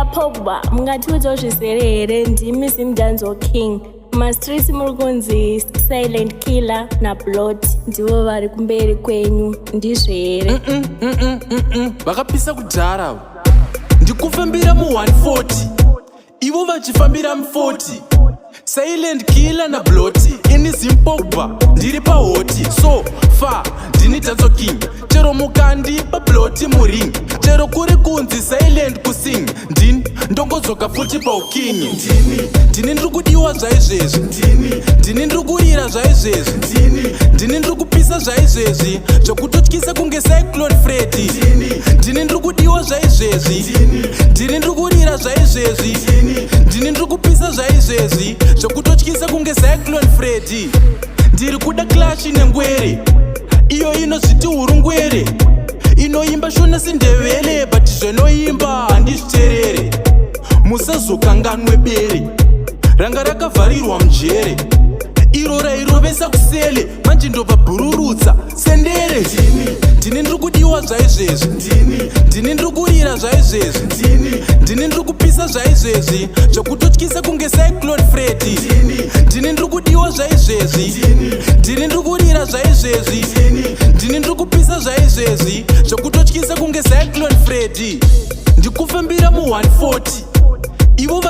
Saka Pogba, mungatiudzawo zvizere here? Ndimi Zimdancehall King. Mumastreets muri kunzi Silent Killer naBlot ndivo vari kumberi kwenyu, ndizvo here? Vakapisa kudhara. Ndikufambira mu140, ivo vachifambira mu40. Silent Killer naBlot, ini Zimpogba ndiri pahot. So far ndini Dancehall King. Chero mukandipa Blot muring, chero kuri kunzi Silent kusing, ndini ndongodzoka futi pauking. Ndini, ndini ndiri kudiwa zvaizvezvi. Ndini, ndini ndiri kurira zvaizvezvi. Ndini, ndini ndiri kupisa zvaizvezvi, zvokutotyisa kunge Cyclone Freddy. Ndini ndiri kudiwa zvaizvezvi. Ndini ndiri kurira zvaizvezvi. Ndini ndiri kupisa zvaizvezvi, zvokutotyisa kunge Cyclone Freddy. Ndiri kuda clash nengwere iyo inozviti hurungwere, inoimba Shona siNdevele, but zvenoimba handizviterere. Musazokanganwe bere ranga rakavharirwa mujere, iro rairovesa kusele, manje ndobva bhururutsa sendere. Ndini ndiri kudiwa zvaizvezvi. Ndini ndiri kurira zvaizvezvi. Ndini ndiri kupisa zvaizvezvi, zvokutotyisa kunge Cyclone Freddy. Ndini ndiri kudiwa zvaizvezvi. Ndini ndiri kurira zvaizvezvi. Ndini ndiri kupisa zvaizvezvi, zvokutotyisa kunge Cyclone Freddy. Ndikufambira mu140, ivo.